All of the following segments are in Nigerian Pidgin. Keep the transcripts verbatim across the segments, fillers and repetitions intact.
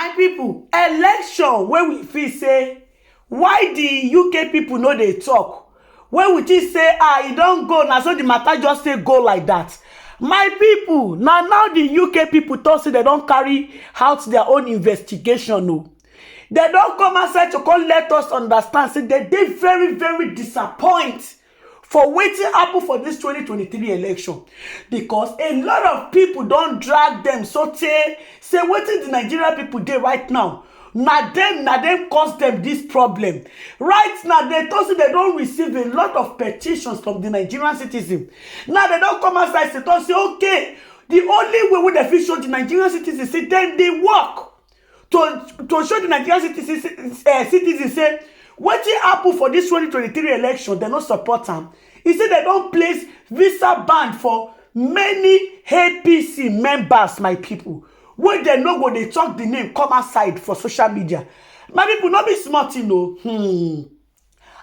My people, election wey we fit say, why the U K people no dey talk? Wey we think say, ah, e don go, na so the matter just say go like that. My people, na now the U K people talk say they don carry out their own investigation o. They don come outside to come let us understand say they dey very, very disappointed for wetin happen for this twenty twenty-three election, because a lot of people don drag them so tey say wetin the Nigerian people dey right now, na them, na them cause them this problem. Right now, they talk say they don receive a lot of petitions from the Nigerian citizen. Now they don come outside to talk say, okay, the only way wey they fit show the Nigerian citizen say dem dey work to to show the Nigerian citizens, uh, citizens say wetin happen for this twenty twenty-three election, dem no support am. E say dem don place visa ban for many A P C members, my people, wey dem no go dey talk the name come outside for social media. My people, no be small thing o. Hmm.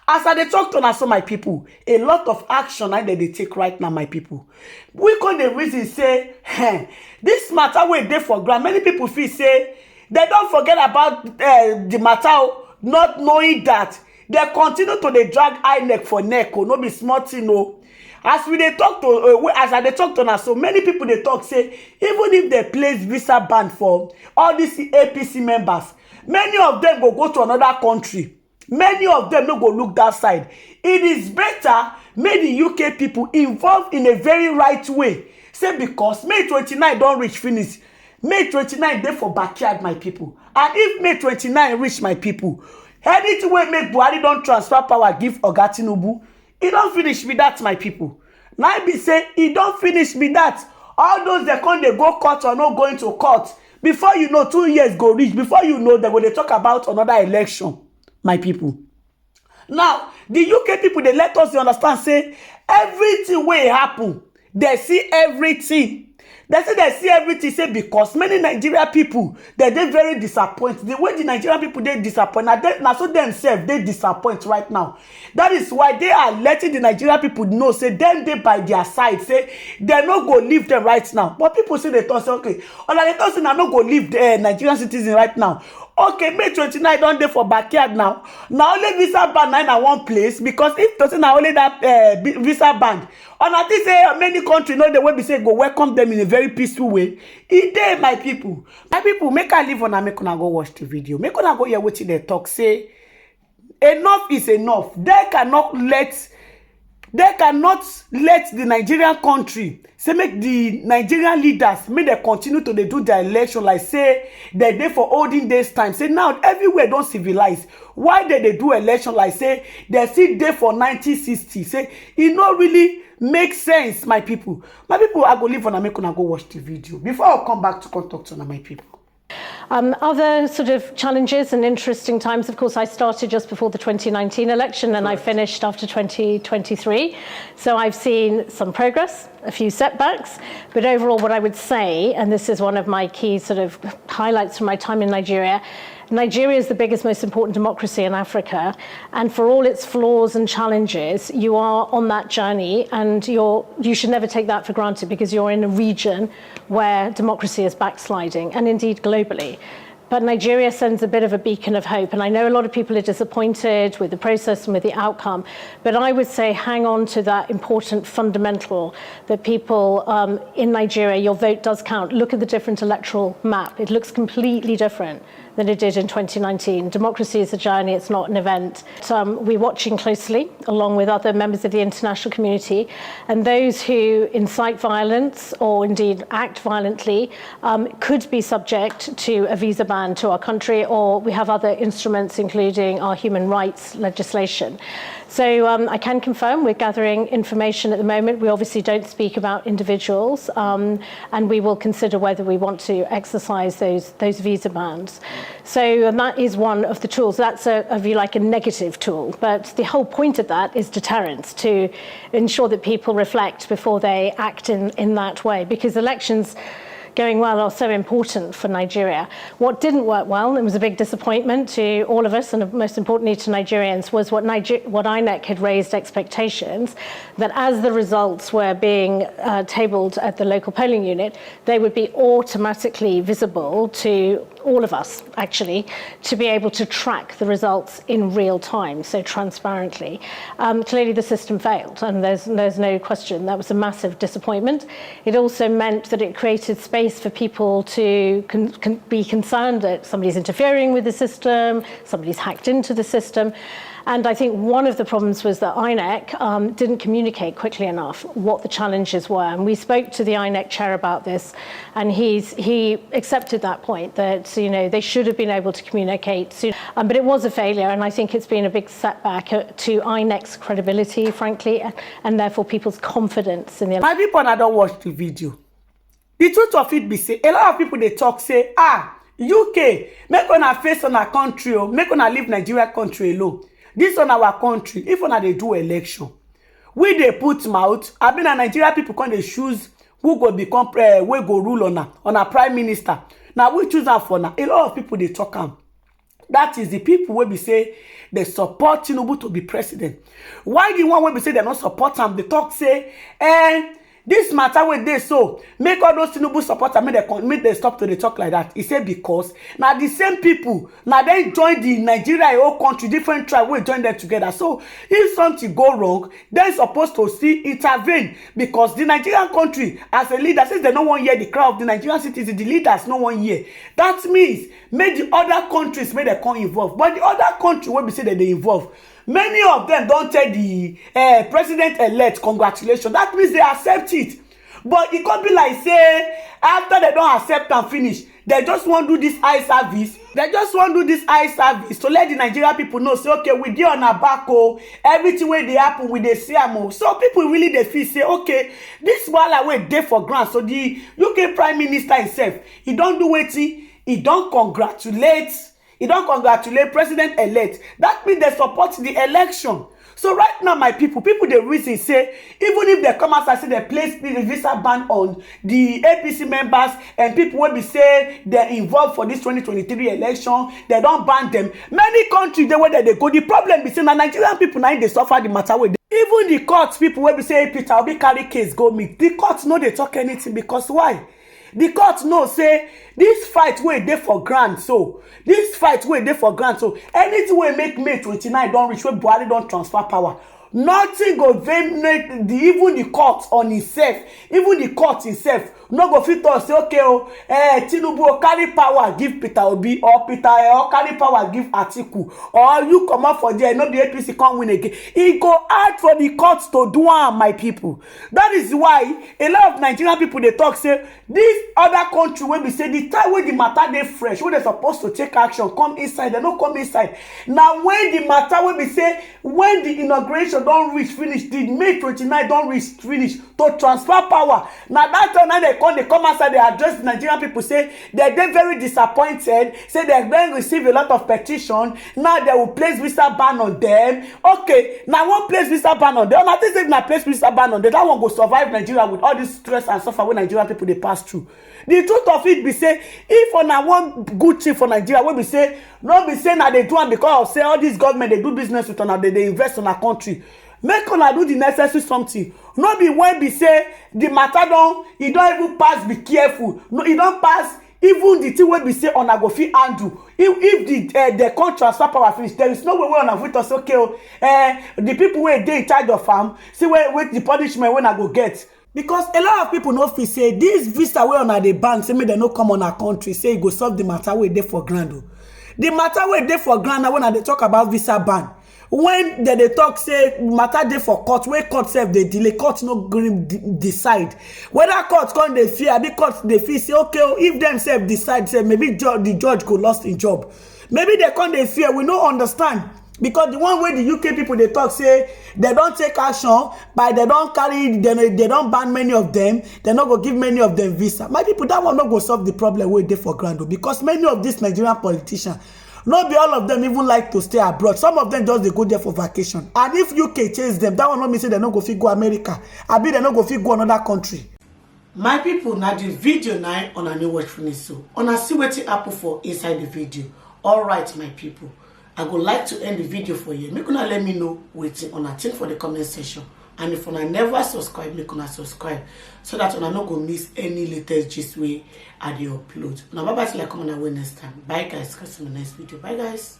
As I dey talk to una so, my people, a lot of action na dem dey take right now, my people. We come dey reason say, eh, this matter wey dey for ground, many people feel say dem don forget about, eh, the matter o, not knowing that dem continue to dey drag INEC for neck o, no be small thing o. As we dey talk to, uh, we- as I dey talk to una so, many people dey talk say even if they place visa ban for all these A P C members, many of them go go to another country. Many of them no go look that side. It is better make the U K people involve in a very right way. Say because May twenty-nine don reach finish. May twenty-nine dey for backyard, my people. And if May twenty-nine reach, my people, anything wey make Buhari don transfer power give Oga Tinubu, e don finish be that, my people. Na im be say e don finish be that. All those dem come dey go court or no going to court, before you know, two years go reach. Before you know, dem go dey talk about another election, my people. Now, the U K people dey let us dey understand say everything wey happen, they see everything. They say they see everything, say because many Nigeria people, they dey very disappointed. The way the Nigerian people dey disappointed, na they, na so themselves dey disappointed right now. That is why they are letting the Nigerian people know say dem dey by their side, say they no go leave them right now. But people say they talk say, okay, all they talk say na no go leave the, eh, Nigerian citizen right now. Okay, May twenty-nine don dey for backyard now. Na only visa ban na in one place, because if to say na only that, eh, bi- visa ban, una think say many country no dey wey be say go welcome them in a very peaceful way. E dey, my people. My people, make I leave una, make una go watch the video. Make una go hear wetin they talk say. Enough is enough. They cannot let they cannot let the Nigerian country say make the Nigerian leaders make they continue to dey do their election like say they dey for olden days time. Say now everywhere don civilize. Why they dey do election like say they still dey for nineteen sixty? Say e no really make sense, my people. My people, I go leave una, make una go watch the video before I come back to come talk to una, my people. Um, other sort of challenges and interesting times, of course, I started just before the twenty nineteen election and I finished after twenty twenty-three. So I've seen some progress, a few setbacks, but overall, what I would say, and this is one of my key sort of highlights from my time in Nigeria, Nigeria is the biggest, most important democracy in Africa, and for all its flaws and challenges, you are on that journey, and you're you should never take that for granted because you're in a region where democracy is backsliding, and indeed globally. But Nigeria sends a bit of a beacon of hope, and I know a lot of people are disappointed with the process and with the outcome. But I would say hang on to that important fundamental that people um, in Nigeria, your vote does count. Look at the different electoral map; it looks completely different than it did in twenty nineteen. Democracy is a journey, it's not an event. Um, we're watching closely, along with other members of the international community, and those who incite violence or indeed act violently um, could be subject to a visa ban to our country, or we have other instruments, including our human rights legislation. So um, I can confirm we're gathering information at the moment. We obviously don't speak about individuals, um, and we will consider whether we want to exercise those, those visa bans. So and that is one of the tools. That's, a, if you like, a negative tool. But the whole point of that is deterrence, to ensure that people reflect before they act in, in that way, because elections going well are so important for Nigeria. What didn't work well, and was a big disappointment to all of us, and most importantly to Nigerians, was what Niger- what INEC had raised expectations that as the results were being uh, tabled at the local polling unit, they would be automatically visible to all of us, actually, to be able to track the results in real time, so transparently. Um, clearly, the system failed, and there's, there's no question. That was a massive disappointment. It also meant that it created space for people to con- con- be concerned that somebody's interfering with the system, somebody's hacked into the system. And I think one of the problems was that INEC um, didn't communicate quickly enough what the challenges were. And we spoke to the INEC chair about this, and he's, he accepted that point, that, you know, they should have been able to communicate soon. Um, but it was a failure, and I think it's been a big setback uh, to INEC's credibility, frankly, and therefore people's confidence in the My people, I don't watch the video. The truth of it be say, a lot of people they talk say, ah, U K, make una face on our country, oh, make una leave Nigeria country alone. This on our country, if una they do election, we they put mouth. I mean, Nigeria people come they choose who go become uh, we go rule on our, on our prime minister. Now we choose am for now. A lot of people they talk am. That is the people wey be say they support Tinubu to be president. Why the one wey be say they no support am? They talk say, eh, this matter wey dey so, make all those Tinubu supporter make they con- make they stop to dey talk like that. He say because na the same people na dem join the Nigeria whole country, different tribe wey join them together. So if something go wrong, dem suppose to still intervene, because the Nigerian country as a leader, since they no wan hear the cry of the Nigerian citizens, the leaders no wan hear. That means make the other countries make dem come involve. But the other country wey be say dem dey involve, many of them don tell the uh, president-elect congratulations. That means they accept it. But e come be like say after they don accept am finish, they just wan do this eye service. They just wan do this eye service to let the Nigeria people know say, okay, we dey on our back o. Everything wey dey happen, we dey see am o. So people really dey feel say, okay, this wahala wey dey for ground. So the U K prime minister himself, he don do wetin? He don congratulate, he don congratulate president-elect. That means they support the election. So right now, my people, people dey reason say even if they come outside say they place the visa ban on the A P C members and people wey be say they involved for this twenty twenty-three election, they don ban them. Many countries dey where they dey go. The problem be say na Nigerian people na im dey suffer the matter wey dey. Even the court people wey be say Peter Obi carry case go meet, the court no dey talk anything. Because why? The court know say this fight wey dey for ground, so this fight wey dey for ground, so anything wey make May twenty-nine don reach, wey Buhari don transfer power, nothing go vem make the, even the court on himself, even the court himself no go fit talk say, okay o, eh, Tinubu o, carry power give Peter Obi, or Peter, eh, or carry power give Atiku, or you comot for there, no be A P C come win again. E go hard for the court to do am, my people. That is why a lot of Nigerian people dey talk say this other country wey be say the time wey the matter dey fresh, wey they supposed to take action, come inside, they no come inside. Now when the matter wey be say when the inauguration don reach finish, the May twenty-nine don reach finish to transfer power, na that time na they come dey come outside dey address the Nigerian people say they dey very disappointed, say they don receive a lot of petition. Now they will place visa ban on them. Okay, na one place visa ban on them. Una think say if na place visa ban on them, that one go survive Nigeria with all this stress and suffer wey Nigerian people dey pass through? The truth of it be say, if una wan good thing for Nigeria, wey be say no be say na dey do am because of say all this government dey do business with una, they dey invest una country, make una do the necessary something. No be when be say the matter don, e don even pass, be careful. No, e don pass even the thing wey be say una go fit handle. If, if the uh, the come transfer power finish, there is no way wey una fit talk say, okay o, uh, the people wey dey in charge of am, see where, where the punishment wey una go get. Because a lot of people no fit say this visa wey una dey ban, say make dem no come on our country, say e go solve the matter wey dey for ground o. The matter wey dey for ground now, when I dey talk about visa ban, when dem dey talk say matter dey for court, wey court sef dey delay, court no gree d- decide whether court come dey fear, abi court dey feel say, okay o, if dem sef decide say maybe ju- the judge go lost im job, maybe dem come dey fear. We no understand, because the one wey the U K people dey talk say dem don take action, by dem don carry, dem dem don ban many of them, dem no go give many of them visa. My people, that one no go solve the problem wey dey for ground o, because many of these Nigerian politicians, no be all of them even like to stay abroad. Some of them just dey go there for vacation. And if U K chase them, that one no mean say dem no go fit go America, abi dem no go fit go another country. My people, na the video na una new watch finish, so una see wetin happen for inside the video. All right, my people, I go like to end the video for here. Make una let me know wetin una think for the comment section, and if una never subscribe, make una subscribe so that una no go miss any latest gist wey I dey upload. Una bye bye till I come una way next time. Bye guys, catch you in the next video. Bye guys.